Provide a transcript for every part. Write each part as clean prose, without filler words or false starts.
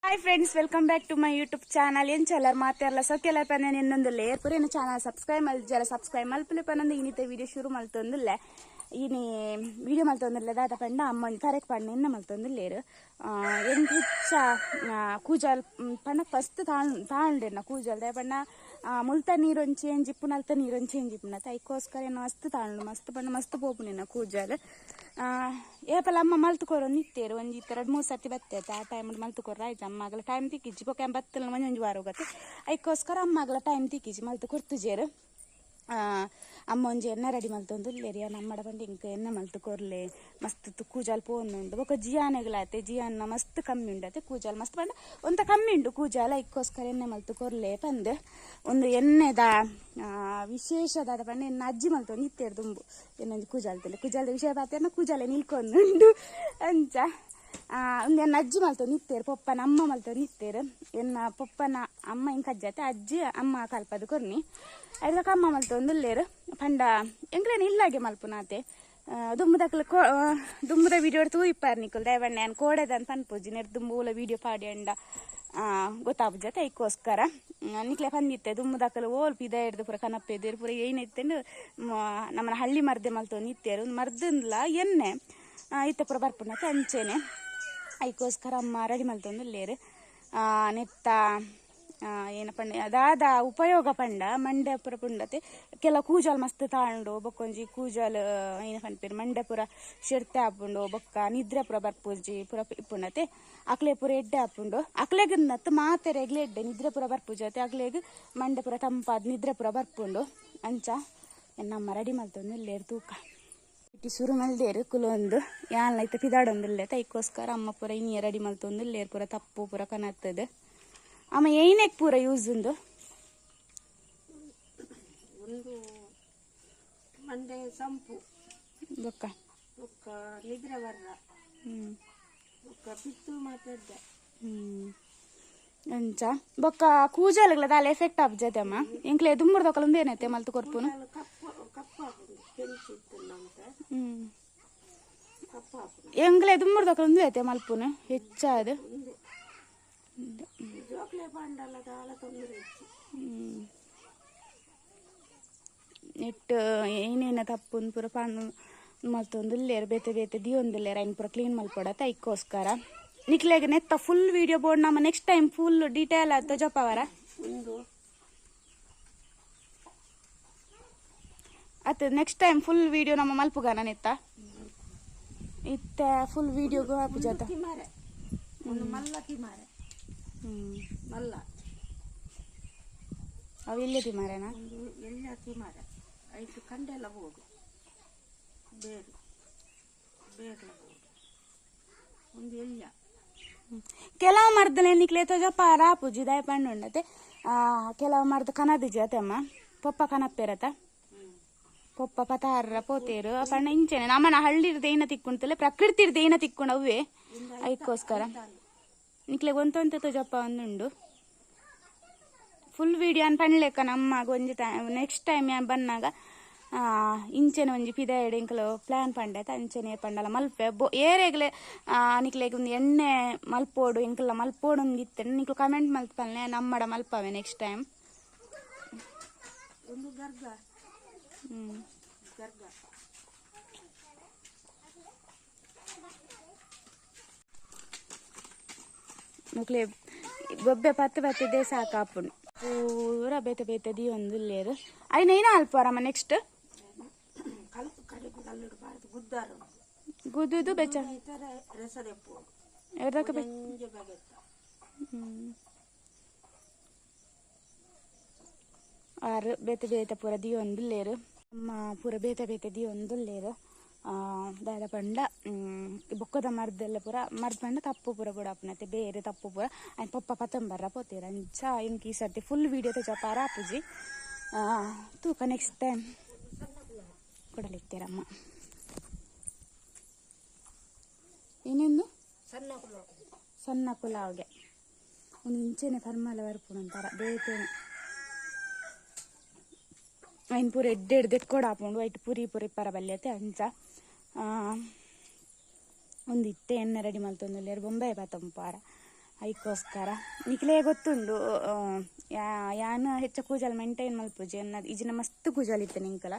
Hi friends, welcome back to my YouTube channel. ಎಂಚಲ್ಲರ್ ಮಾತೆರ್ಲ ಸೊಕ್ಕೆಲ ಪನ್ನ ಎನ್ನೊಂದುಲ್ಲೆ ಪುರೇನ channel subscribe ಮಲ್ಜಲ subscribe ಮಲ್ಪುಲೆ ಪನ್ನೊಂದು ಇನಿತ video ಶುರು ಮಲ್ತೊಂದುಲ್ಲೆ. ಇನಿ ವಿಡಿಯೋ ಮಲ್ತೊಂದುಲ್ಲೆ ದಾದ ಪಂಡ ಅಮ್ಮ ತರೆಕ್ ಪಣ್ಣ ಎನ್ನ ಮಲ್ತೊಂದುಲ್ಲೇರು. ಎಂಕ್ ಹೆಚ್ಚ ಕೂಜಲ್ ಪಂಡ ಫಸ್ಟ್ ತಾಂಡೆನ ಕೂಜಲ್ ದಾಯ ಪಂಡ ಮುಲ್ತ ನೀರೊಂದು ಚೇಂಜ್ ಇಪ್ಪುನ ಅಲ್ತ ನೀರೊಂದು ಚೇಂಜ್ ಇಪ್ಪುನ ಐಕೋಸ್ಕರ ಏನು ಮಸ್ತ್ ತಾಂಡು ಮಸ್ತ್ ಪಂಡ ಮಸ್ತ್ ಪೋಪುನೇನ ಕೂಜಲ್. ಏಪಲ ಅಮ್ಮ ಮಲ್ತು ಕೊರೊಂದು ಇತ್ತೇರು ಒಂಜಿ ಇತ್ತ ರಡ್ಡ್ ಮೂರು ಸರ್ತಿ ಬತ್ತೆ ಆ ಟೈಮ್ ಮಲ್ತು ಕೊರ್ರ ಆಯ್ತು. ಅಮ್ಮಗಲ ಟೈಮ್ ತಿಕ್ಕಿಜ್ಜಿ ಬೊಕ ಬತ್ತಲ ಒಂಜಿ ಒಂಜಿ ವಾರ ಹೋಗತ್ತೆ ಐಕೋಸ್ಕರ ಅಮ್ಮಗಲ ಟೈಮ್ ತಿಕ್ಕಿಜ್ಜಿ ಮಲ್ತು ಕೊರ್ತುಜೇರು. ಅಮ್ಮ ಒಂಜಿ ಎಣ್ಣೆ ರೆಡಿ ಮಲ್ತೊಂದುಲ್ಲೆರ್ ನಮ್ಮಡ ಪಂಡ ಇಂಕ್ ಎಣ್ಣೆ ಮಲ್ತು ಕೊರ್ಲೆ ಮಸ್ತ್ ಕೂಜಾಲ್ ಪೋಂದುಂಡು. ಬೊಕ ಜಿಯಾನೆಗ್ಲಾತೆ ಜಿಯಾನ್ನ ಮಸ್ತ್ ಕಮ್ಮಿ ಉಂಡತೆ ಕೂಜಾಲ್ ಮಸ್ತ್ ಪಂಡ ಒಂತ ಕಮ್ಮಿ ಉಂಡು ಕೂಜಾಲ ಐಕ್ಕೋಸ್ಕರ ಎಣ್ಣೆ ಮಲ್ತು ಕೊರ್ಲೆ ಪಂದ್ ಒಂದು ಎಣ್ಣೆದ ವಿಶೇಷ ದಾದ ಪಂಡ ಎನ್ನ ಅಜ್ಜಿ ಮಲ್ತೊಂದು ಇತ್ತೇರು ದುಂಬು ಎನ್ನೊಂಜಿ ಕೂಜಾಲ್ತಲೆ ಕೂಜಾಲ್ದ ವಿಷಯ ಪಾತೆರ್ನ ಕೂಜಾಲೆ ನಿಲ್ಕೊಂದುಂಡು ಅಂಚ. ಒಂದು ಎನ್ನ ಅಜ್ಜಿ ಮಲ್ತೊಂದು ಇತ್ತೇರು ಪೊಪ್ಪನ ಅಮ್ಮ ಮಲ್ತೊಂದು ಇತ್ತೇರು ಎನ್ನ ಪೊಪ್ಪನ ಅಮ್ಮ ಇಂಕ ಅಜ್ಜಿ ಆತೆ ಅಜ್ಜಿ ಅಮ್ಮ ಕಲ್ಪದು ಕೊರ್ನಿ ಐದಕ್ಕ ಅಮ್ಮ ಮಲ್ತೊಂದುಲ್ಲೇರು ಪಂಡ ಎಂಕ್ಲೇನ ಇಲ್ಲಾಗೆ ಮಲ್ಪುನಾತೆ. ದುಂಬುದಕ್ಲು ದುಂಬುದ ವಿಡಿಯೋ ತೂಯಿಪ್ಪಾರ್ ನಿಕುಲ್ ದಯವಂಡ ಯಾನ್ ಕೋಡೆದನ್ ಪನ್ಪುಜಿ ನೆರ್ ದುಂಬು ಓಲ ವಿಡಿಯೋ ಪಾಡ್ಯಂಡ ಗೊತ್ತಾಪುಜತೆ ಐಕ್ಕೋಸ್ಕರ ನಿಕ್ಲೆ ಪಂದಿತ್ತೆ ದುಂಬುದಕಲು ಓಲ್ ಪಿದ ಹಿಡ್ದು ಪೂರ ಕನಪ್ಪೆದೇರು ಪೂರ ಏನಿತ್ತೆಂಡು ನಮ್ಮನ ಹಳ್ಳಿ ಮರ್ದೆ ಮಲ್ತೊಂದು ಇತ್ತೇರು ಒಂದು ಮರ್ದಂದ್ಲ ಎಣ್ಣೆ ಇತ್ತೆ ಪೂರ ಬರ್ಪುನತೆ ಅಂಚೆನೆ ಐಕ್ಕೋಸ್ಕರ ಅಮ್ಮ ರೆಡಿ ಮಲ್ತೊಂದುಲ್ಲೇರು. ನೆತ್ತ ಏನ ಪಂಡ ದಾದ ಉಪಯೋಗ ಪಂಡ ಮಂಡೆ ಪೂರ ಪುಂಡತೆ ಕೆಲ ಕೂಜಲ್ ಮಸ್ತ್ ತಾಂಡು ಬೊಕ್ಕೊಂಜಿ ಕೂಜಲ್ ಏನ ಪನ್ಪೆರ್ ಮಂಡೆ ಪೂರ ಶೆರ್ತೆ ಆಪುಂಡು ಬೊಕ್ಕ ನಿದ್ರೆ ಪೂರ ಬರ್ಪುಜಿ ಪೂರ ಇಪ್ಪುಂಡತೆ ಅಕ್ಲೆ ಪೂರ ಎಡ್ಡೆ ಆಪುಂಡು ಅಕ್ಲೆಗ್ ನತ್ತು ಮಾತೆರೆಗ್ಲ ಎಡ್ಡೆ ನಿದ್ರೆ ಪೂರ ಬರ್ಪುಜಿ ಅತೆ ಅಕ್ಲೆಗ್ ಮಂಡೆ ಪೂರ ತಂಪಾದ್ ನಿದ್ರೆ ಪೂರ ಬರ್ಪುಂಡು ಅಂಚ ನಮ್ಮ ರೆಡಿ ಮಲ್ತೊಂದುಲ್ಲೇರು ತೂಕ ಇಟ್ಟಿ ಸುರು ಮಲ್ದೇರು ಕುಲೊಂದು ಯಾನ್ಲ ಇತ್ತ ಪಿದಾಡೊಂದುಲ್ಲೆ ತೈಕೋಸ್ಕರ ಅಮ್ಮ ಪೂರ ಇನಿಯ ರೆಡಿ ಮಲ್ತೊಂದುಲ್ಲೇರು ಪೂರ ತಪ್ಪು ಪೂರ ಕನತ್ತದ. ಅಮ್ಮ ಏನೆಕ್ ಪೂರ ಯೂಸ್ ಉಂದು ಒಂದು ಮಂಡೆ ಸಂಪು ಬೊಕ್ಕ ಬೊಕ್ಕ ನಿದ್ರೆ ಬರ್ರ ಬೊಕ್ಕ ಪಿತ್ತು ಮಾತಾಡ್ದೆ. ಅಂಚ ಬೊಕ್ಕ ಕೂಜಲ್ಗ್ಲ ದಾಲ ಎಫೆಕ್ಟ್ ಆಪುಜತೆ ಅಮ್ಮ ಎಂಕ್ಲೆ ದುಂಬುರ್ದಕಲ್ ಉಂದೇನೈತೆ ಮಲ್ತು ಕೊರ್ಪುನು. ಕಪ್ಪು ಕಪ್ಪು ಆಪುಂಡು ಕೆಂಚು ಇತ್ತಲ್ಲ ಅಂತ ಕಪ್ಪು ಆಪುಂಡು ಎಂಕ್ಲೆ ದುಂಬುರ್ದಕಲ್ ಉಂದು ಮಲ್ಪುನು ಹೆಚ್ಚಾದ್ ಜೋಕ್ಲೆ ಪಾಂಡಲ ದಾಲ ತೊಂದರೆ ಹೆಚ್ಚು. ನೆಟ್ ಏನೇನ ತಪ್ಪುನ್ ಪೂರ ಪಾಂಡು ಮಲ್ತೊಂದುಲ್ಲೇರು ಬೇತೆ ಬೇತೆ ದಿಯೊಂದುಲ್ಲೇರು ಐನ್ ಪೂರ ಕ್ಲೀನ್ ಮಲ್ಪೊಡತ ಐಕ್ಕೋಸ್ಕರ ನಿಕ್ಲೆಗ್ ನೆತ್ತ ಫುಲ್ ವಿಡಿಯೋ ಬೋರ್ಡ್ ನಮ್ಮ ನೆಕ್ಸ್ಟ್ ಟೈಮ್ ಫುಲ್ ಡೀಟೇಲ್ ಆತ ಜೊಪ್ಪವರ ಒಂದು ಅತ್ತ ನೆಕ್ಸ್ಟ್ ಟೈಮ್ ಫುಲ್ ವಿಡಿಯೋ ನಮ್ಮ ಮಲ್ಪುಗಾನ ನೆತ್ತ ಇತ್ತೆ ಫುಲ್ ವಿಡಿಯೋಗೂ ಹಾಪುಜಾತ. ತಿಮಾರೆ ಒಂದು ಮಲ್ಲ ತಿಮಾರೆ ಮಲ್ಲ ಅವು ಇಲ್ಲೇ ತಿಮಾರೇನಾ? ಒಂದು ಎಲ್ಲ ತಿಮಾರೆ ಐತು ಕಂಡೆಲ್ಲ ಹೋಗು ಬೇರು ಬೇರ್ಲ ಹೋಗು ಒಂದು ಎಳ್ಯ. ಕೆಲವು ಮರ್ದಲೆ ನಿಕ್ಲೆ ತೋಜಪ್ಪ ರಾಪುಜಿ ದಾಯ ಪಂಡುಂಡತೆ ಕೆಲವು ಮರ್ದ ಕನದಿಜಿ ಅತ್ತಮ್ಮ ಪೊಪ್ಪ ಕನಪ್ಪೆರತ ಪೊಪ್ಪ ಪತಾರ ಪೋತೇರು ಪಂಡ ಇಂಚೆನೆ ನಮ್ಮನ ಹಳ್ಳಿರ್ದ ಏನ ತಿಕ್ಕೊಂತಲೆ ಪ್ರಕೃತಿರ್ದ ಏನ ತಿಕ್ಕೊಂಡು ಅವೇ ಐಕ್ಕೋಸ್ಕರ ನಿಕ್ಲೆ ಒಂತೊಂತೆ ತೋಜಪ್ಪ ಒಂದುಂಡು ಫುಲ್ ವಿಡಿಯೋ ಅನ್ ಪನ್ಲೆಕ್ಕ ನಮ್ಮಗ ಒಂಜಿ ಟೈಮ್ ನೆಕ್ಸ್ಟ್ ಟೈಮ್ ಯಾನ್ ಬನ್ನಾಗ ಇಂಚೆನೆ ಒಂಜಿ ಪಿದ ಎಂಕಲು ಪ್ಲಾನ್ ಪಂಡೆ ಅಂಚೆನೆ ಪಂಡಲ ಮಲ್ಪೆ ಬೊ ಏರೆಗ್ಲೆ ನಿಕ್ಲೆಗ್ ಒಂದು ಎಣ್ಣೆ ಮಲ್ಪೋಡು ಎಂಕಲ್ಲ ಮಲ್ಪೋಡು ಇತ್ತೆ ನಿಕ್ಲು ಕಮೆಂಟ್ ಮಲ್ತ್ ಪನ್ಲೆ ನಮ್ಮಡ ಮಲ್ಪವೆ ನೆಕ್ಸ್ಟ್ ಟೈಮ್. ಒಂದು ಗರ್ಗ ಗರ್ಗ ಮುಕ್ಲೆ ಬೊಬ್ಬೆ ಪತ್ತು ಪತ್ತಿದೆ ಸಾಕಾಪುಂಡು ಪೂರ ಬೇತೆ ಬೇತೆ ದಿಯೊಂದುಲ್ಲೇರು ಐನ ಏನ ಅಲ್ಪರಮ್ಮ ನೆಕ್ಸ್ಟ್ ಕಲ್ತು ಕಡೆಗೆ ಕಲ್ಲಿಡಬಾರ್ದು ಗುದ್ದಾರು ಗುದ್ದುದು ಬೆಚ್ಚ ಈ ಥರ ರೆಸರೆಪ್ಪು ಎರ್ದಕ್ಕೆ ಒಂಜಿ ಬಗೆತ್ತ. ಆರು ಬೇತೆ ಬೇತೆ ಪೂರ ದಿಯೊಂದುಲ್ಲೇರು ಅಮ್ಮ ಪೂರ ಬೇತೆ ಬೇತೆ ದಿಯೊಂದುಲ್ಲೇರು ದಾದ ಪಂಡ ಬೊಕ್ಕದ ಮರ್ದೆಲ್ಲ ಪೂರ ಮರ್ದ್ ಪಂಡ ತಪ್ಪು ಪೂರ ಬುಡಾಪುನತೆ ಬೇರೆ ತಪ್ಪು ಪೂರ ಐನ್ ಪೊಪ್ಪ ಪತಂಬರ್ರ ಪೋತೇರು ಅಂಚ ಇಂಕ್ ಈ ಸರ್ತಿ ಫುಲ್ ವಿಡಿಯೋ ತೋಜಪಾರ ಆಪುಜಿ ತೂಕ ನೆಕ್ಸ್ಟ್ ಟೈಮ್ ಕೊಡಲಿತ್ತೀರಮ್ಮ ಏನೇನು ಸಣ್ಣ ಸಣ್ಣ ಪುಲಾವ್ಗೆ ಒಂದು ಇಂಚೆನೆ ಪರ್ಮಲ ಬರ್ಪುಣಂತಾರ ಬೇತೆನೆ ಐನ್ ಪೂರ ಎಡ್ಡೆ ಎಡ್ಡೆ ಎಕ್ಕೊಡಾಪುಂಡು ಐಟ್ ಪುರಿ ಪುರಿ ಪರ ಬಲ್ಯತೆ ಅಂಚ ಒಂದು ಇತ್ತೆ ಎಣ್ಣೆ ರೆಡಿ ಮಲ್ತೊಂದುಲ್ಲೆರ್ ಬೊಂಬಾಯಿ ಪತೊಂಪಾರ. ಐಕೋಸ್ಕರ ನಿಕ್ಲೇ ಗೊತ್ತುಂಡು ಯಾನ್ ಹೆಚ್ಚ ಕೂಜಲ್ ಮೇಂಟೈನ್ ಮಲ್ಪುಜಿ ಎನ್ನ ಇಜಿನ ಮಸ್ತ್ ಕೂಜಲ್ ಇತ್ತೆ ನಿಂಕಲ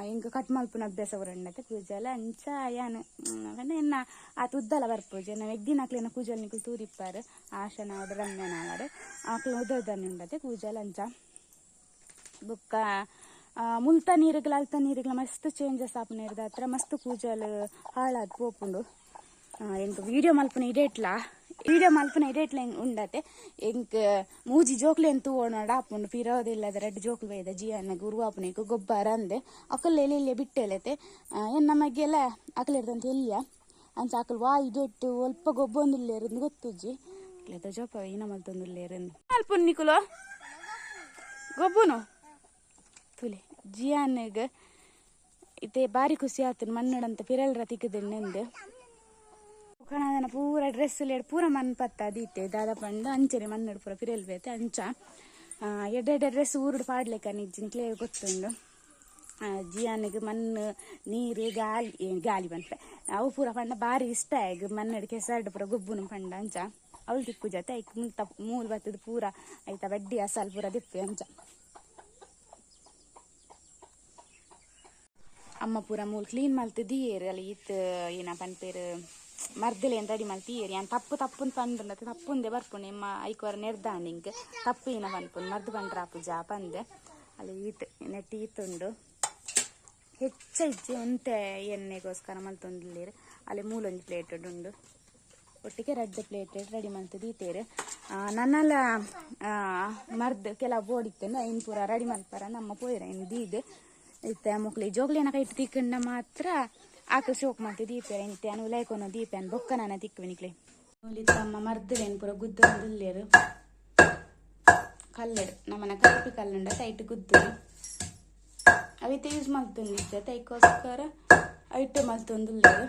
ಎಂಕ್ ಕಟ್ ಮಲ್ಪುನ ಅಭ್ಯಾಸ ಉಂಡತೆ ಕೂಜಲ ಅಂಚ ಯಾನ್ ಪಂಡ ಎನ್ನ ಆತ ಉದ್ದಲ ಬರ್ಪುಜಿ ಎನ್ನ ಎಗ್ದಿನಕ್ಲೆನ ಕೂಜಲ್ ನಿಕುಲು ತೂರಿಪ್ಪಾರು ಆಶನಾವಡ್ ರಮ್ಯನಾವಡ್ ಆಕ್ಲ ಉದ್ದನೆ ಉಂಡತೆ ಕೂಜಲ್ ಅಂಚ ಬೊಕ್ಕ ಮುಲ್ತ ನೀರುಗಳ ಅಲ್ತ ನೀರುಗಳ ಮಸ್ತ್ ಚೇಂಜಸ್ ಆಪುನ ಹತ್ರ ಮಸ್ತ್ ಕೂಜಲ್ ಹಾಳಾದ್ ಪೋಪುಂಡು ಎಂಕ್ ವೀಡಿಯೋ ಮಲ್ಪುನ ಇಡೇಟ್ಲ ವೀಡಿಯೋ ಮಲ್ಪುನ ಇಡೇಟ್ಲ ಉಂಡತೆ ಎಂಕ್ ಮೂಜಿ ಜೋಕ್ಲೆನ್ ತೂವೊನಡ ಆಪುಂಡು ಪಿರೋದಿಲ್ಲದ ರಡ್ಡ್ ಜೋಕ್ಲು ಬೈದ ಜಿಯನ್ನ ಗುರು ಆಪುನೈಕ್ ಗೊಬ್ಬರ ಅಂದೆ ಅಕಲ್ ಎಲ್ಲಿ ಬಿಟ್ಟೆಲೆತೆ ಎನ್ನ ಮಗ್ಗೆಲ್ಲ ಅಕಲಿರ್ದಂತ ಎಲ್ಲಿಯ ಅಂಚ ಅಕಲ್ ವಾ ಇಡೆಟ್ಟು ಒಲ್ಪ ಗೊಬ್ಬೊಂದುಲ್ಲೇರಂದು ಗೊತ್ತುಜ್ಜಿ ಅಕ್ಲೆದ ಜೋಪ ಏನ ಮಲ್ತೊಂದುಲ್ಲೇರಂದು ಮಲ್ಪುನ್ ನಿಕುಲು ಗೊಬ್ಬುನು ತುಲೆ ಜಿಯಾನಿಗ್ ಇತ್ತೆ ಬಾರಿ ಖುಷಿ ಆತನ ಮಣ್ಣಡಂತ ಪಿರಲ್ರ ತಿಕ್ಕದೆಣ್ಣೆಂದು ಕಣದನ ಪೂರ ಡ್ರೆಸ್ ಪೂರ ಮಣ್ಣು ಪತ್ತ ದೀತೆ ದಾದ ಪಂಡ ಅಂಚನೆ ಮಣ್ಣಡು ಪೂರ ಪಿರಲ್ ಬೇತೆ ಅಂಚ ಎಡ್ಡೆ ಎಡ್ಡೆ ಡ್ರೆಸ್ ಊರುಡು ಪಾಡ್ಲೆಕ್ಕ ನಿಜ್ಜಿನ ಗೊತ್ತುಂಡು ಜಿಯಾನಿಗೆ ಮಣ್ಣು ನೀರು ಗಾಲಿ ಗಾಲಿ ಪನ್ಪೆ ಅವು ಪೂರ ಪಂಡ ಬಾರಿ ಇಷ್ಟ ಈಗ ಮಣ್ಣಡು ಕೆಸರ್ಡು ಪೂರ ಗೊಬ್ಬುನು ಪಂಡ ಅಂಚ ಅವಳು ತಿಕ್ಕು ಜೊತೆ ಐಕ್ ಮುಲ್ತ ಮೂಲು ಬತ್ತದ ಪೂರ ಐತ ಬಡ್ಡಿ ಅಸಲ್ ಪೂರ ದಿಪ್ಪೆ ಅಂಚ ಅಮ್ಮ ಪೂರ ಮೂಲು ಕ್ಲೀನ್ ಮಲ್ತದೀಯೇರು ಅಲ್ಲಿ ಈತ್ ಏನ ಪನ್ಪೇರು ಮರ್ದಲೇನು ರೆಡಿ ಮಲ್ತೀಯೇರು ಯಾನ್ ತಪ್ಪು ತಪ್ಪುನ್ ಪಂಡ್ರಂಡತೆ ತಪ್ಪುಂದೆ ಬರ್ಪುಂಡು ಎಮ್ಮ ಐಕೋರ ನೆರ್ದಾಂಡ್ ಇಂಕ್ ತಪ್ಪು ಏನ ಪನ್ಪುಂಡು ಮರ್ದು ಪಂಡ್ರಾಪು ಜಾ ಪಂದೆ ಅಲ್ಲಿ ಈತ್ ನೆಟ್ ಈತುಂಡು ಹೆಚ್ಚ ಇಜ್ಜಿ ಒಂತೆ ಎಣ್ಣೆಗೋಸ್ಕರ ಮಲ್ತೊಂದುಲ್ಲೇರು ಅಲ್ಲಿ ಮೂಲೊಂಜಿ ಪ್ಲೇಟ್ ಉಂಡು ಒಟ್ಟಿಗೆ ರಡ್ಡ್ ಪ್ಲೇಟ್ ರೆಡಿ ಮಲ್ತದೀತೇರು ನನ್ನಲ ಮರ್ದ್ ಕೆಲವು ಬೋಡಿತ್ತಂದು ಐನ್ ಪೂರ ರೆಡಿ ಮಲ್ಪರ ನಮ್ಮ ಪೋಯಿರ ಐನ್ ದೀದ್ ಇತ್ತೆ ಮೊಕ್ಲಿ ಜೋಗ್ಲೇನ ಕೈಟ್ ತಿಕ್ಕಂಡ ಮಾತ್ರ ಆಕ ಶೋಕ್ ಮಲ್ತಿ ದೀಪೆ ಇಂತೆ ಅನು ಲೈಕೋನು ದೀಪೆ ಅನ್ ಬೊಕ್ಕ ನಾನ ತಿಕ್ಕುವೆ ನಿಕ್ಲೆ ತಮ್ಮ ಮರ್ದಲೇನು ಪೂರ ಗುದ್ದೊಂದುಲ್ಲೇರು ಕಲ್ಲೆಡು ನಮ್ಮನ ಕಲ್ಪಿ ಕಲ್ಲುಂಡ ಟೈಟ್ ಗುದ್ದು ಅವಿತೆ ಯೂಸ್ ಮಲ್ತೊಂದಿಜ್ಜ ತೈಕೋಸ್ಕರ ಐಟೆ ಮಲ್ತೊಂದುಲ್ಲೇರು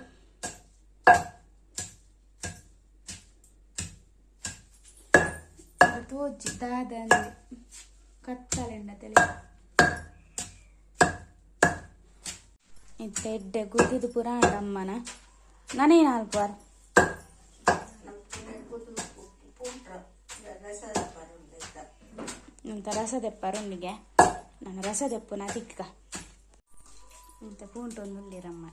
ತೋಜಿ ದಾದಂಜಿ ಕತ್ತಲೆಂಡ ತಲೆ ಇತ್ತೆ ಎಡ್ಡೆ ಗುದ್ದಿದ್ದು ಪೂರ ಅಮ್ಮನ ನಾನೇನು ಅಲ್ಪಾರ್ ಇಂಥ ರಸ ದೆಪ್ಪಾರುಂಡಿಗೆ ನಾನು ರಸ ದೆಪ್ಪು ನಾ ತಿಕ್ಕ ಇಂಥ ಪೂಂಟೊಂದುಲ್ಲಿರಮ್ಮ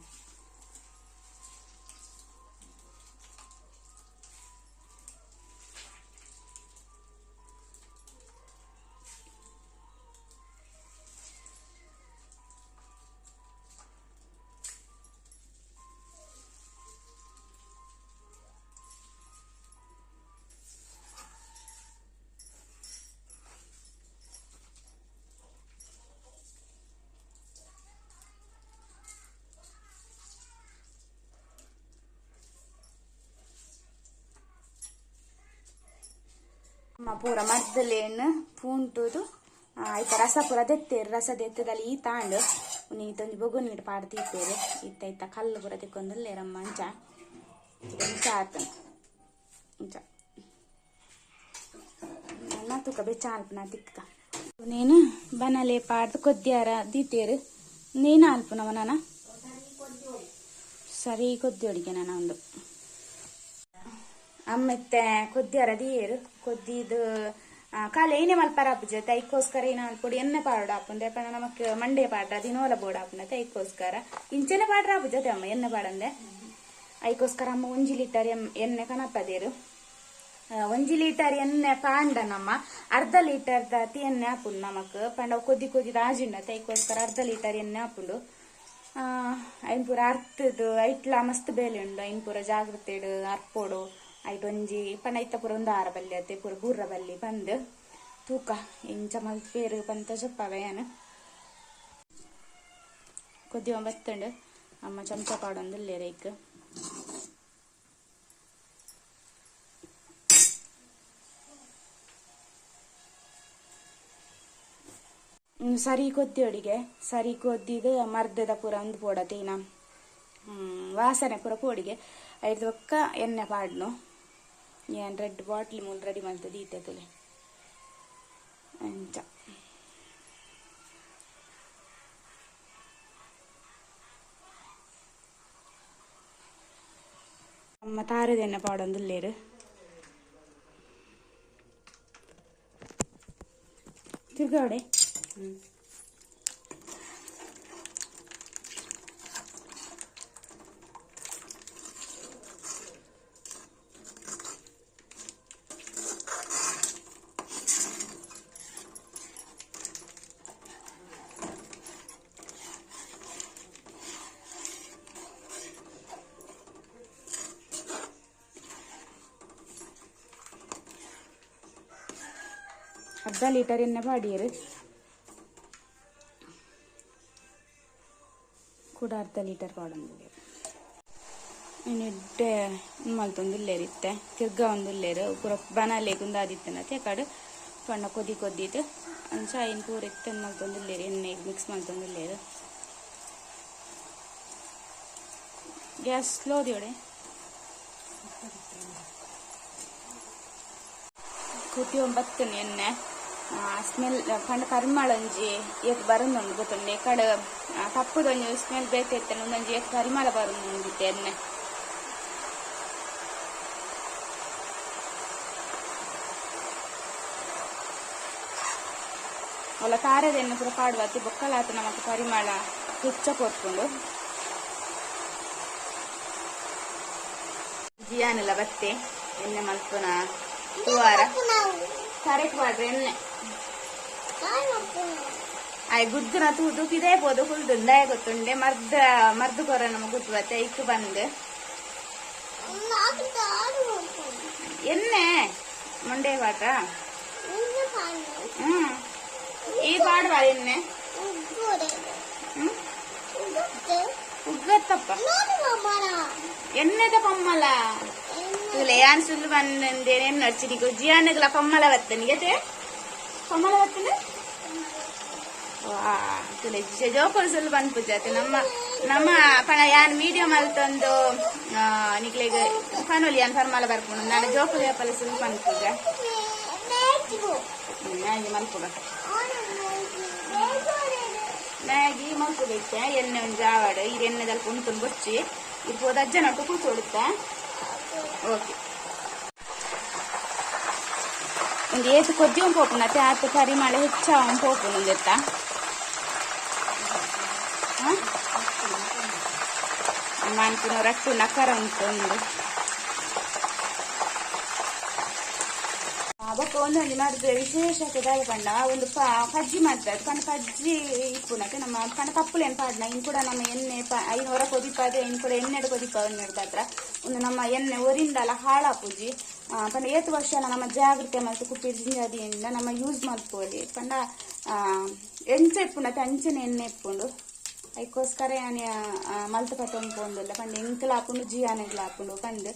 ಪೂರ ಮರ್ದಲೇನು ಪೂಂಟುದು ಐತ ರಸ ಪೂರ ದೆತ್ತೇರು ರಸ ದೆತ್ತದಲ್ಲಿ ಈ ತಾಂಡು ನೀತೊಂಜಿ ಬೊಗು ನೀರು ಪಾಡ್ತೀತೇರು ಇತ್ತ ಇತ್ತ ಕಲ್ಲು ಪೂರ ತಿಕ್ಕೊಂದುಲ್ಲೇರಮ್ಮ ಅಂಚ ಇಂಚ ಆತ ಇಂಚ ನನ್ನ ತುಕ ಬೆಚ್ಚ ಅಲ್ಪನ ತಿಕ್ಕ ನೇನು ಬನಲೆ ಪಾಡ್ದು ಕೊದ್ಯಾರ ದೀತೇರು ನೇನು ಅಲ್ಪನವ ನಾನ ಸರಿ ಕೊದ್ದಿ ನಾನು ಒಂದು ಅಮ್ಮೆತ್ತೆ ಕೊದ್ದಿಯಾರ ದೀಯೇರು ಕೊದ್ದಿದು ಕಾಲ ಏನೇ ಮಲ್ಪಾರ ಆಪುಜೆ ತೈಕೋಸ್ಕರ ಏನ ಅಲ್ಪೊಡಿ ಎಣ್ಣೆ ಪಾಡ ಆಪುಂಡೆ ಪಂಡ ನಮಕ್ ಮಂಡೆ ಪಾಡ್ರ ದಿನೋಲ ಬೋಡ ಆಪುಂಡೆ ತೈಕೋಸ್ಕರ ಇಂಚೆನೆ ಪಾಡ್ರ ಆಪುಜತೆ ಅಮ್ಮ ಎಣ್ಣೆ ಪಾಡಂದೆ ಐಕೋಸ್ಕರ ಅಮ್ಮ ಒಂಜಿ ಲೀಟರ್ ಎಣ್ಣೆ ಕನಪದೇರು ಒಂಜಿ ಲೀಟರ್ ಎಣ್ಣೆ ಪಾಂಡ ನಮ್ಮ ಅರ್ಧ ಲೀಟರ್ ದಾತಿ ಎಣ್ಣೆ ಆಪುಂಡು ನಮಕ್ ಪಂಡ ಕೊದ್ದಿ ಕೊದ್ದಿ ರಾಜಿಂಡ ತೈಕೋಸ್ಕರ ಅರ್ಧ ಲೀಟರ್ ಎಣ್ಣೆ ಆಪುಂಡು ಐನ್ ಪೂರ ಅರ್ತದು ಐಟ್ಲ ಮಸ್ತ್ ಬೇಲೆ ಉಂಡು ಐನ್ ಪೂರ ಜಾಗ್ರತೆ ಅರ್ಪೋಡು ಐಟ್ ಒಂಜಿ ಪಂಡ ಐತ ಪೂರ ಒಂದು ಆರ ಬಲ್ಲಿ ಅತ್ತೆ ಪೂರ ಬೂರ್ರ ಬಲ್ಲಿ ಬಂದು ತೂಕ ಇಂಚ ಮಲ್ಪೇರು ಪಂತ ಚೊಪ್ಪವೆ ಯಾನ್ ಕೊದ್ದಿ ಬತ್ತುಂಡು ಅಮ್ಮ ಚಮಚ ಪಾಡೊಂದುಲ್ಲೇರು ಐಕ್ ಸರಿ ಕೊದ್ದಿ ಅಡಿಗೆ ಸರಿ ಕೊದ್ದಿದ್ದು ಮರ್ದದ ಪೂರ ಒಂದು ಪೋಡತೆ ಇನ್ನ ವಾಸನೆ ಪೂರ ಪೋಡಿಗೆ ಐದು ಬೊಕ್ಕ ಎಣ್ಣೆ ಪಾಡ್ನು ಏನ್ ರೆಡ್ ಬಾಟ್ಲಿ ಮೂಲು ರೆಡಿ ಮಲ್ತದ ಈತೆ ತುಲೆ ಅಂಚ ಅಮ್ಮ ತಾರದೆಣ್ಣೆ ಪಾಡೊಂದುಲ್ಲೇರು ತಿರ್ಗಾವಡೆ ಅರ್ಧ ಲೀಟರ್ ಎಣ್ಣೆ ಪಾಡಿಯರು ಕೂಡ ಅರ್ಧ ಲೀಟರ್ ಪಾಡೊಂದು ಎಡ್ಡೆ ಮಲ್ತೊಂದುಲ್ಲೇರು ಇತ್ತೆ ತಿರ್ಗ ಒಂದುಲ್ಲೇರು ಪೂರ ಬನಾಲೆಗ್ ಉಂದಾದಿತ್ತನತೆ ಕಡೆ ಪಂಡ ಕೊದಿ ಕೊದ್ದಿತ್ತು ಅಂಚ ಐನ್ ಪೂರ ಇತ್ತೆ ಮಲ್ತೊಂದುಲ್ಲೇರು ಎಣ್ಣೆ ಮಿಕ್ಸ್ ಮಲ್ತೊಂದುಲ್ಲೇರು ಗ್ಯಾಸ್ ಸ್ಲೋ ದಿಯೋಡೆ ಕುತಿ ಒಂಬತ್ತನೆ ಎಣ್ಣೆ ಸ್ಮೆಲ್ ಪಂಡ ಪರಿಮಳ ಒಂಜಿ ಏತ್ ಬರೊಂದುಂಡು ಗೊತ್ತುಂಡು ಕಡೆ ತಪ್ಪುದೊಂಜಿ ಸ್ಮೆಲ್ ಬೇತೆ ಇತ್ತನೆ ಒಂದೊಂಜಿ ಏತ್ ಪರಿಮಳ ಬರೊಂದುಂಡಿತ್ತೆ ಎಣ್ಣೆ ಅವಳ ತಾರದ ಎಣ್ಣೆ ಪೂರ ಪಾಡುವತ್ತಿ ಬೊಕ್ಕಲಾತ ನಮಕ್ ಪರಿಮಳ ಹೆಚ್ಚ ಕೊರ್ಪುಂಡು ಜಿಯಾನೆಲ್ಲ ಬತ್ತೆ ಎಣ್ಣೆ ಮಲ್ಪುನ ತುವಾರ ಕರೆಕ್ಟ್ ಪಾಡ್ರೆ ಎಣ್ಣೆ ಆಯ್ ಗುದ್ದುನ ತೂದು ಪಿದೇ ಪೋದು ಹುಲ್ದುಂದಾಯ ಗೊತ್ತುಂಡೆ ಮರ್ದ ಮರ್ದು ಕೊರ ನಮ ಗುದ್ದುವತ್ತೆ ಇಕ್ಕು ಬಂದು ಎಣ್ಣೆ ಮುಂಡೆ ಪಾಟ ಈ ಪಾಡುವ ಎಣ್ಣೆ ಉಗ್ಗತ್ತಪ್ಪ ಎಣ್ಣೆದ ಪಮ್ಮಲ ಯಾನ್ ಸುಲ್ಲು ಬಂದೇನೇನು ನಡ್ಚಿನಿಗು ಜಿಯಾನಗ್ಲ ಪಮ್ಮಲ ಬತ್ತನಿಗೆ ಪಮ್ಮಲ ಬತ್ತನೆ ವಾ ತುಲೆ ಜೋಕುಲು ಸುಲ್ಲು ಪನ್ಪುಜಾತೆ ನಮ್ಮ ನಮ್ಮ ಪಣ ಯಾನ್ ಮೀಡಿಯಂ ಅಲ್ತೊಂದು ನಿಕ್ಲೆಗ್ ಪನೊಲಿ ಯಾನ್ ಪರ್ಮಲ ಬರ್ಪುಂಡು ನಾನು ಜೋಕುಲು ಯಾಪಲ ಸುಲ್ಲು ಪನ್ಪುಜ ಮ್ಯಾಗಿ ಮಲ್ಪುಗ ಮ್ಯಾಗಿ ಮಲ್ಪುಗೈತೆ ಎಣ್ಣೆ ಒಂಜಿ ಆವಡ್ ಈ ಎಣ್ಣೆದಲ್ಪ ಉಂಟು ಬೊಚ್ಚಿ ಇರ್ಬೋದು ಅಜ್ಜನೊಟ್ಟು ಕೂತೊಡುತ್ತೆ ಓಕೆ ಒಂದು ಏತು ಕೊದ್ದಿ ಒಂದು ಪೋಪುಂಡು ಆತ ಪರಿಮಳ ಹೆಚ್ಚ ಒಂದು ಪೋಪುಂಡು ಒಂದೆತ್ತ ಮಾನ್ಪುನ ರಟ್ಟು ನಕರ ಉಂಟು ಒಂದು ಬೊಕ್ಕ ಒಂದೊಂದು ಮರ್ದ್ ವಿಶೇಷತೆ ದಾದ ಪಂಡ ಒಂದು ಪಜ್ಜಿ ಮಾಡ್ತಾರೆ ಪಂಡ ಪಜ್ಜಿ ಇಪ್ಪುನತೆ ನಮ್ಮ ಪಂಡ ತಪ್ಪುಲೇನು ಪಾಡ್ನ ಇನ್ ಕೂಡ ನಮ್ಮ ಎಣ್ಣೆ ಐನ್ ಹೊರ ಕೊದಿಪಾದೆ ಇನ್ ಕೂಡ ಎಣ್ಣೆಡು ಕೊದಿಪ ಹತ್ರ ಒಂದು ನಮ್ಮ ಎಣ್ಣೆ ಒರಿಂದಲ ಹಾಳಾಪುಜಿ ಪಂಡ ಏತು ವರ್ಷ ನಮ್ಮ ಜಾಗೃತೆ ಮಲ್ತು ಕುಪ್ಪಿ ಜಿಂಜಾದಿಯಿಂದ ನಮ್ಮ ಯೂಸ್ ಮಲ್ಪೋಲಿ ಪಂಡ ಎಂಚ ಇಪ್ಪುಂಡತೆ ಅಂಚನೆ ಎಣ್ಣೆ ಇಪ್ಪುಂಡು ಅದಕ್ಕೋಸ್ಕರ ಯಾನ್ ಮಲ್ತು ಪತ್ತೊಂದು ಪಂಡ ಎಂಕಲ ಹಾಪುಂಡು ಜಿಯಾನೆಗ್ಲ ಹಾಪುಂಡು ಪಂಡ್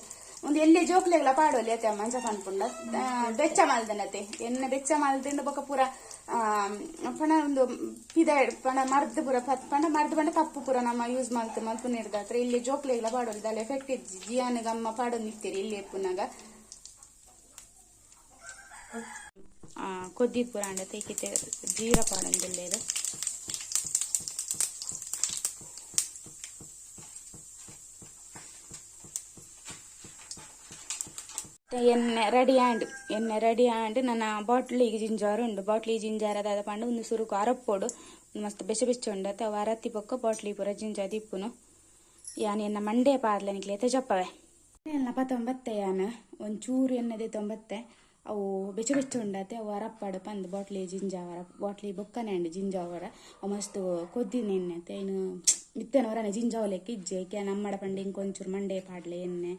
ಒಂದು ಎಲ್ಲಿ ಜೋಕ್ಲೆಗ್ಲ ಪಾಡೋಲಿ ಅತ್ತೆ ಮಂಚ ಪನ್ಪುಂಡ ಬೆಚ್ಚ ಮಲ್ದನತೆ ಎಣ್ಣೆ ಬೆಚ್ಚ ಮಲ್ದಿಂದ ಬೊಕ ಪೂರ ಪಣ ಒಂದು ಪಿದ ಪಣ ಮರ್ದ್ ಪೂರ ಪಂಡ ಮರ್ದ್ ಪಂಡ ತಪ್ಪು ಪೂರ ನಮ್ಮ ಯೂಸ್ ಮಲ್ತು ಮಲ್ಪು ನೀರ್ದಾತ್ರ ಇಲ್ಲಿ ಜೋಕ್ಲೆಗ್ಲ ಪಾಡೋಲಿ ದಾಲ ಎಫೆಕ್ಟ್ ಇಜ್ಜಿ ಜಿಯಾನಗಮ್ಮ ಪಾಡೊಂದು ನಿಕ್ತೀರಿ ಇಲ್ಲಿ ಎಪ್ಪುನಾಗ ಕೊದ್ದಿ ಪೂರ ಅಂಡತೆ ಇಕ್ಕಿತೆ ಜೀರ ಪಾಡೊಂದಿಲ್ಲೇದು ಎಣ್ಣೆ ರೆಡಿ ಆಂಡ್ ಎಣ್ಣೆ ರೆಡಿ ಆಂಡ್ ನನ್ನ ಬಾಟ್ಲಿಗೆ ಜಿಂಜಾರು ಉಂಡು ಬಾಟ್ಲಿ ಜಿಂಜಾರ ಅದಾದ ಪಂಡ ಒಂದು ಸುರುಕು ಅರಪ್ಪೋಡು ಮಸ್ತ್ ಬೆಚ್ಚ ಬೆಚ್ಚ ಉಂಡು ಅಥವಾ ಅರತ್ತಿ ಪೊಕ್ಕ ಬಾಟ್ಲಿ ಪೂರ ಜಿಂಜ ದಿಪ್ಪುನು ಯಾನ್ ಎನ್ನ ಮಂಡೆ ಪಾರ್ಲ ನಿಕ್ಲೆ ತಜಪ್ಪವೆ ಎನ್ನ ಪತ್ತೊಂಬತ್ತೆ ಯಾನ್ ಒಂಚೂರು ಎಣ್ಣೆದೆ ತೊಂಬತ್ತೆ ಅವು ಬೆಚ್ಚ ಬೆಚ್ಚ ಉಂಡತೆ ಅವು ಅರಪ್ಪಾಡು ಪಂದ್ ಬಾಟ್ಲಿ ಜಿಂಜಾವರ ಬಾಟ್ಲಿ ಬೊಕ್ಕನೆ ಅಂಡ್ ಜಿಂಜಾವರ ಅವು ಮಸ್ತ್ ಕೊದ್ದಿನ ಎಣ್ಣೆ ಇನ್ನು ಮಿತ್ತನವರನೆ ಜಿಂಜಾವಲೆಕ್ಕೆ ಇಜ್ಜೆ ಕೆ ನಮ್ಮಡ ಪಂಡೆ ಇಂಕೊಂಚೂರು ಮಂಡೆ ಪಾಡ್ಲೆ ಎಣ್ಣೆ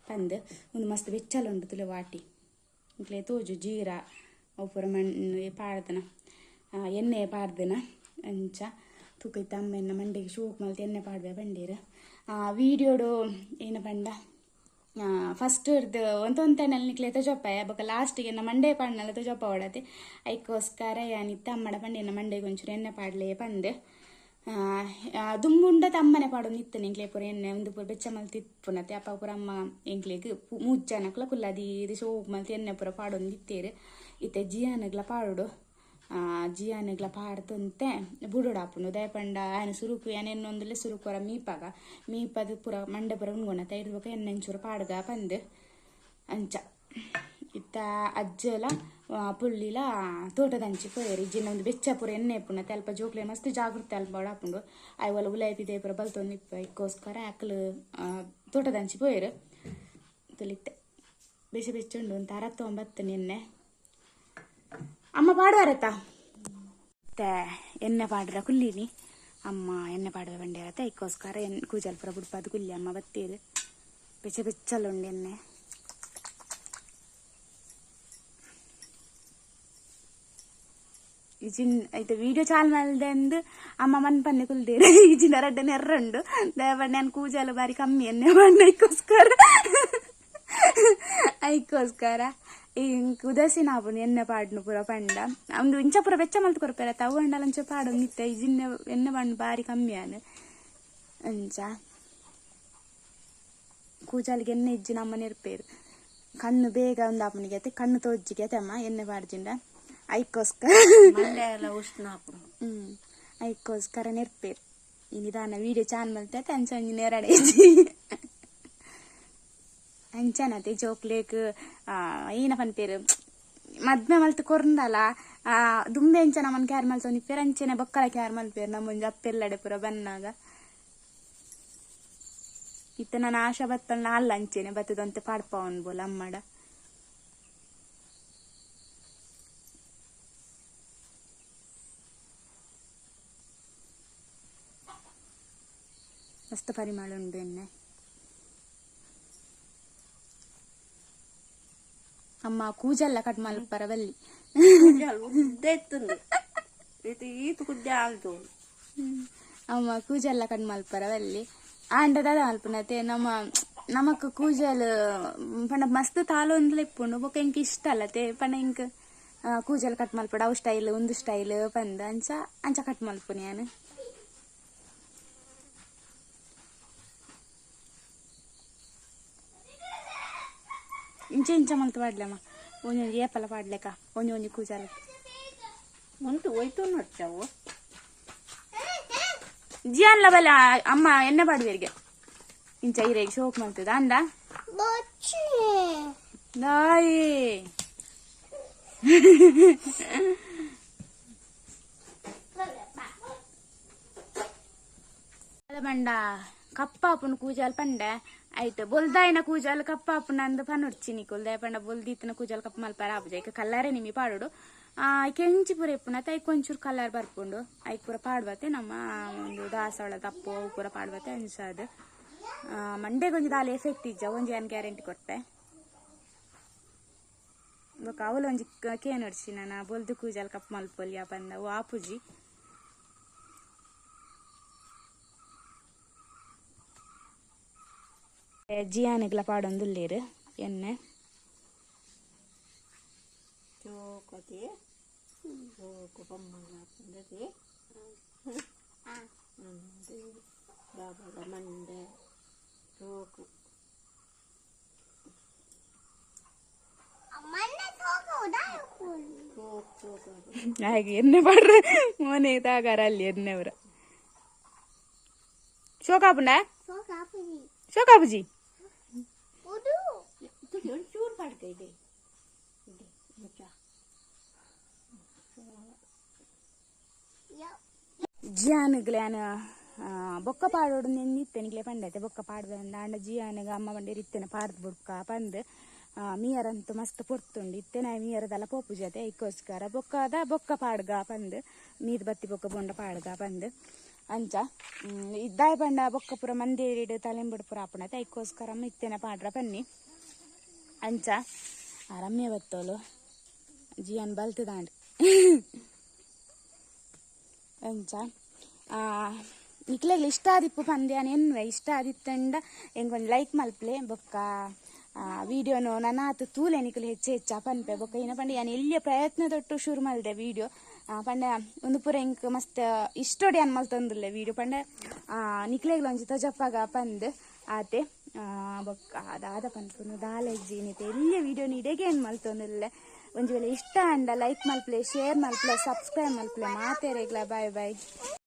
ಪಂದ್ ಒಂದು ಮಸ್ತ್ ಬೆಚ್ಚಲ ಉಂಡು ತುಲೆ ವಾಟಿ ಇಂಕ್ಲೆ ತೋಜು ಜೀರಾ ಅವು ಪೂರ ಮಣ್ಣು ಪಾಡ್ದನ ಎಣ್ಣೆ ಪಾಡ್ದನ ಅಂಚ ತೂಕ ಇತ್ತ ಅಮ್ಮ ಎನ್ನ ಮಂಡೆಗೆ ಶೋಕ್ ಮಲ್ತ್ ಎಣ್ಣೆ ಪಾಡ್ವೆ ಬಂಡೀರು ವೀಡಿಯೋಡು ಏನ ಪಂಡ ಫಸ್ಟ್ ಇರ್ದು ಒಂತೊಂತನಲ್ಲಿ ನಿಕ್ಲೆ ತಜಪ್ಪ ಬೊಕ ಲಾಸ್ಟಿಗೆ ಎನ್ನ ಮಂಡೆ ಪಾಡ್ನಲ್ಲ ತಜಪ್ಪ ಓಡತೆ ಐಕೋಸ್ಕರ ಯಾನಿತ್ತ ಅಮ್ಮಡ ಪಂಡೆ ಎನ್ನ ಮಂಡೆಗೆ ಒಂಚೂರು ಎಣ್ಣೆ ಪಾಡ್ಲೆ ಪಂದ್ ದುಂಬುಂಡ ತಮ್ಮನೆ ಪಾಡೊಂದು ಇತ್ತು ಎಂಕ್ಲೆ ಪೂರ ಎಣ್ಣೆ ಒಂದು ಪೂರ ಬೆಚ್ಚ ಮಲ್ತ್ ಇಪ್ಪುನತೆ ಅಪ್ಪ ಪೂರ ಅಮ್ಮ ಎಂಕ್ಲೆಗ್ ಮೂಜ್ ಜನಕ್ಲ ಕುಲ್ಲದಿ ಶೋಕ್ ಮಲ್ತ್ ಎಣ್ಣೆ ಪೂರ ಪಾಡೊಂದು ಇತ್ತೇರು ಇತ್ತೆ ಜಿಯಾನಗ್ಲ ಪಾಡೋಡು ಜಿಯಾನಗ್ಲ ಪಾಡ್ತೊಂತೆ ಬುಡೋಡಾಪುಂಡು ದಯಪಂಡ ಆಯನ ಸುರುಕು ಯಾನ್ ಎನ್ನೊಂದುಲೆ ಸುರುಕು ಮೀಪಾಗ ಮೀಪದ ಪೂರ ಮಂಡೆ ಪೂರ ಉಣ್ಗೊನತ ಇರ್ಬೇಕ ಎಣ್ಣೆ ಒಂಚೂರು ಪಾಡ್ಗ ಪಂದ್ ಅಂಚ ಇತ್ತ ಅಜ್ಜಲ ಪುಳ್ಳಿಲ ತೋಟದಂಚಿ ಪೋಯೆರ್ ಇಜ್ಜಿಂಡ ಒಂದು ಬೆಚ್ಚ ಪೂರ ಎಣ್ಣೆ ಇಪ್ಪುಂಡು ಅಲ್ಪ ಜೋಕ್ಲೆ ಮಸ್ತ್ ಜಾಗೃತೆ ಅಲ್ಪ ಆಪುಂಡು ಐವಲ ಉಲಾಯಿ ಪಿದಾಯಿ ಪೂರ ಬಲ್ತೊಂದು ಇಪ್ಪ ಐಕ್ಕೋಸ್ಕರ ಅಕ್ಲು ತೋಟದಂಚಿ ಪೋಯೆರ್ ತುಲಿತ್ತೆ ಬೆಚ್ಚ ಬೆಚ್ಚ ಉಂಡು ಒಂದು ಅರತ್ತೊಂಬತ್ತು ನಿನ್ನೆ ಅಮ್ಮ ಪಾಡುವಾರತ್ತ ಮತ್ತೆ ಎಣ್ಣೆ ಪಾಡ್ರ ಕುಲ್ಲಿನಿ ಅಮ್ಮ ಎಣ್ಣೆ ಪಾಡುವ ಬಂಡೇರತ್ತ ಐಕ್ಕೋಸ್ಕರ ಎಣ್ಣೆ ಕೂಜಲ್ ಪೂರ ಬುಡ್ಪಾದ ಕುಲ್ಲಿ ಅಮ್ಮ ಬತ್ತೀರು ಬೆಚ್ಚ ಬೆಚ್ಚಲ್ಲ ಉಂಡು ಎಣ್ಣೆ ಇಜಿನ್ ಐತೆ ವಿಡಿಯೋ ಚಾಲ್ ಮಲ್ದೆಂದು ಅಮ್ಮ ಮನ್ ಪನ್ನೆ ಕುಲ್ದೇರು ಇಜಿನ ರಡ್ಡ ನೆರ್ರುಂಡು ದೇವಣ್ಣ ನಾನು ಕೂಜಲು ಬಾರಿ ಕಮ್ಮಿ ಎಣ್ಣೆ ಬಣ್ಣ ಐಕ್ಕೋಸ್ಕರ ಐಕ್ಕೋಸ್ಕರ ಇಂಕ್ ಉದಾಸೀನ ಆಪುಂಡು ಎಣ್ಣೆ ಪಾಡ್ನು ಪೂರ ಪಂಡ ಒಂದು ಇಂಚ ಪೂರ ಬೆಚ್ಚ ಮಲ್ತ್ ಕೊರ್ಪೆರ ತವು ಅಂಡಲ ಅಂಚ ಪಾಡೊಂದು ಇತ್ತೆ ಇಜಿನ್ನ ಎಣ್ಣೆ ಬಣ್ಣ ಬಾರಿ ಕಮ್ಮಿ ಆನು ಅಂಚ ಕೂಜಾಲಿಗೆ ಎಣ್ಣೆ ಇಜ್ಜಿ ನಮ್ಮ ನೆರ್ಪೇರು ಕಣ್ಣು ಬೇಗ ಒಂದು ಆಪುನಿಗೆ ಅತ್ತೆ ಕಣ್ಣು ತೋಜ್ಜಿಗೆ ಅತ್ತೆ ಅಮ್ಮ ಎಣ್ಣೆ ಪಾಡ್ಜಿಂಡ ಐಕ್ಕೋಸ್ಕರ ಮಂಡೆ ಎಲ್ಲ ಉಷ್ಣ ಆಪುಂಡು ಐಕ್ಕೋಸ್ಕರ ನೆರ್ಪೇರು ಈ ನಿಧಾನ ವಿಡಿಯೋ ಚಾನ್ ಮಲ್ತೆ ಅಂಚ ಒಂಜಿ ನೇರಡೆ ಇಜ್ಜಿ ಅಂಚನತೆ ಜೋಕ್ಲೇಕ್ ಏನ ಪನ್ಪೇರು ಮದ್ಮೆ ಮಲ್ತ್ ಕೊರ್ಂದಲ ದುಂಬೆ ಅಂಚ ನಮ್ಮನ್ ಕ್ಯಾರ್ ಮಲ್ತೊಂದಿಪ್ಪೇರು ಅಂಚೆನೆ ಬೊಕ್ಕಲ ಕ್ಯಾರ್ ಮಲ್ಪೇರು ನಮ್ಮೊಂಜಿ ಅಪ್ಪೆಲ್ಲಡೆ ಪೂರ ಬನ್ನಾಗ ಇತ್ತೆ ನಾನು ಆಶಾ ಬತ್ತಲ್ ಅಲ್ಲ ಅಂಚೆನೆ ಬತ್ತದಂತೆ ಪಾಡ್ಪವನ್ ಬೋಲ ಅಮ್ಮಡ ಮಸ್ತ್ ಪರಿಮಳ ಉಂಡು ಎಣ್ಣೆ ಅಮ್ಮ ಕೂಜಲ್ಲ ಕಟ್ ಮಲ್ಪರ ಬಲ್ಲಿ ಉದ್ದ ಇತ್ತುಂದು ಇದು ಈತ ಕುದ್ದೆ ಆಲ್ದು ಅಮ್ಮ ಕೂಜಲ್ಲ ಕಟ್ ಮಲ್ಪರ ಬಲ್ಲಿ ಆಂಡ ದಾದ ಮಲ್ಪುನತೆ ನಮ್ಮ ನಮಕ್ ಕೂಜಲ್ ಪಂಡ ಮಸ್ತ್ ತಾಲೊಂದ್ಲ ಇಪ್ಪುಂಡು ಬೊಕ ಎಂಕ್ ಇಷ್ಟ ಅಲ್ಲತೆ ಪಂಡ ಇಂಕ್ ಕೂಜಲ್ ಕಟ್ ಮಲ್ಪಡ ಅವು ಸ್ಟೈಲ್ ಒಂದು ಸ್ಟೈಲ್ ಪಂದ ಅಂಚ ಅಂಚ ಕಟ್ ಮಲ್ಪುನಿ ಯಾನ್. ಇಂಚ ಇಂಚ ಮಲ್ತ್ ಪಾಡ್ಲಮ್ಮ ಒಂಜೊಂಜಿ ಏಪಲ ಪಾಡ್ಲೆಕ ಒಂಜಿ ಒಂಜಿ ಕೂಜಲ್ ಮುಂಟು ಹೋಯ್ತು ನೋಡ್ಚಾವು ಜಿಯಾನ್ಲ ಬಲ ಅಮ್ಮ ಎಣ್ಣೆ ಪಾಡುವೆರಿಗೆ ಇಂಚ ಇರೆಗ್ ಶೋಕ್ ಮಲ್ತದ ಅಂದ ದಾಯಿ ಬಂಡ ಕಪ್ಪಾಪುನ ಕೂಜಲ್ ಪಂಡೆ ಆಯ್ತು ಬೊಲ್ದಾಯಿನ ಕೂಜಲ್ ಕಪ್ಪಾಪುನ ಅಂದ್ ಪನೊಡ್ಚಿ ನಿಕುಲ್ ದಾಯ ಪಂಡ ಬೊಲ್ದಿತ್ತಿನ ಕೂಜಲ್ ಕಪ್ಪ ಮಲ್ಪಾರ ಆಪುಜ ಐಕ್ ಕಲ್ಲರೆ ನಿಮಿ ಪಾಡೋಡು ಕೆಂಚಿ ಪೂರ ಇಪ್ಪುನ ಐಕ್ ಒಂಚೂರು ಕಲರ್ ಬರ್ಪುಂಡು ಐಕ್ ಪೂರ ಪಾಡ್ಬತ್ತೆ ನಮ್ಮ ಒಂದು ದಾಸವಾಳ ತಪ್ಪು ಅವು ಪೂರ ಪಾಡ್ಬತ್ತೆ ಅನ್ಸದು ಮಂಡೆಗೆ ಒಂಜಿ ದಾಲ ಎಫೆಕ್ಟ್ ಇಜ್ಜ ಒಂಜಿ ಏನ್ ಗ್ಯಾರಂಟಿ ಕೊಟ್ಟೆ ಬೊಕ ಅವಳು ಒಂಜಿ ಕೇನೊಡ್ಚಿ ನಾನ ಬೊಲ್ದು ಕೂಜಲ್ ಕಪ್ ಮಲ್ಪೊಲಿ ಪಂದ ಅವು ಆಪುಜಿ ಜಿಯಾನಿಗ್ಲ ಪಾಡೊಂದುಲ್ಲೇರು ಎಣ್ಣೆ ಚೋಕತಿ ಚೋಕು ಬೊಮ್ಮನ ಹಾಕೊಂಡದಿ ಬಾಬಾಗ ಮಂಡೆ ಚೋಕು ಚೋಕ್ ಚೋಕು ಹಾಗೆ ಎಣ್ಣೆ ಪಾಡ್ರೆ ಮೋನೆ ತಾಗಾರ ಅಲ್ಲಿ ಎಣ್ಣೆ ಅವರ ಶೋಕಾಪುಂಡ ಶೋಕಾಪುಜಿ ಇದು ಒಂಚೂರು ಪಾಡ್ಕ ಇದೆ ಇದೆ ಇಂಚ ಜಿಯಾನುಗ್ಲಾನ ಬೊಕ್ಕ ಪಾಡೋಡು ನೆನ್ನಿತ್ತೆ ಪಂಡೈತೆ ಬೊಕ್ಕ ಪಾಡ್ದೆ ಅಂಡ ಜಿಯಾನುಗ ಅಮ್ಮ ಬಂಡೇರು ಇತ್ತೇನೆ ಪಾಡ್ದು ಬುಡ್ಕ ಪಂದ್ ಮೀಯರಂತೂ ಮಸ್ತ್ ಪೊರ್ತುಂಡು ಇತ್ತೆನ ಮೀಯರದಲ್ಲ ಪೋಪು ಜೊತೆ ಐಕ್ಕೋಸ್ಕರ ಬೊಕ್ಕದ ಬೊಕ್ಕ ಪಾಡ್ಗ ಪಂದ್ ಮೀದ್ ಬತ್ತಿ ಬೊಕ್ಕ ಬೊಂಡ ಪಾಡ್ಗ ಪಂದ್ ಅಂಚ ಇದ್ದಾಯ ಪಂಡ ಬೊಕ್ಕ ಪೂರ ಮಂದೇರಿಡು ತಲೆಂಬುಡು ಪೂರ ಆಪುಣತೆ ಐಕ್ಕೋಸ್ಕರ ಅಮ್ಮ ಇತ್ತೇನೆ ಪಾಡ್ರ ಪನ್ನಿ ಅಂಚ ರಮ್ಯ ಬತ್ತೋಲು ಜಿಯಾನ್ ಬಲ್ತದಾಂಡ್ ಅಂಚ ನಿಕ್ಲೆಗ್ ಇಷ್ಟ ಆದಿಪ್ಪು ಪಂದ್ಯಾನ ಎನ್ನುವೆ ಇಷ್ಟ ಆದಿತ್ತಂಡ ಎಂಕೊಂಜಿ ಲೈಕ್ ಮಲ್ಪ್ಲೆ ಬೊಕ್ಕ ವಿಡಿಯೋನು ನನಾತ್ ತೂಲೆ ನಿಕುಲು ಹೆಚ್ಚು ಹೆಚ್ಚ ಪನ್ಪೆ ಬೊಕ್ಕ ಏನ ಪಂಡ ಯಾನ್ ಎಲ್ಲಿಯ ಪ್ರಯತ್ನ ತೊಟ್ಟು ಶುರು ಮಲ್ದೆ ವಿಡಿಯೋ ಪಂಡ ಒಂದು ಪೂರ ಎಂಕ್ ಮಸ್ತ್ ಇಷ್ಟೊಡಿ ಯಾನ್ ಮಲ್ತೊಂದುಲ್ಲೆ ವಿಡಿಯೋ ಪಂಡ ನಿಕ್ಲೆಗ್ಲ ಒಂಜಿ ತೊಜಪ್ಪಾಗ ಪಂದ್ ಆತೆ ಬೊಕ್ಕ ದಾದ ಪನ್ಪುನು ದಾಲ ಇಜ್ಜಿ ಎಲ್ಲಿಯ ವಿಡಿಯೋ ಇಡೆಗೆ ಏನ್ ಮಲ್ತೊಂದುಲ್ಲೆ ಒಂಜಿ ವೇಳೆ ಇಷ್ಟ ಅಂಡ ಲೈಕ್ ಮಲ್ಪ್ಲೆ ಶೇರ್ ಮಲ್ಪ್ಲೆ ಸಬ್ಸ್ಕ್ರೈಬ್ ಮಲ್ಪ್ಲೆ ಮಾತೇರೆಗ್ಲ ಬಾಯ್ ಬಾಯ್.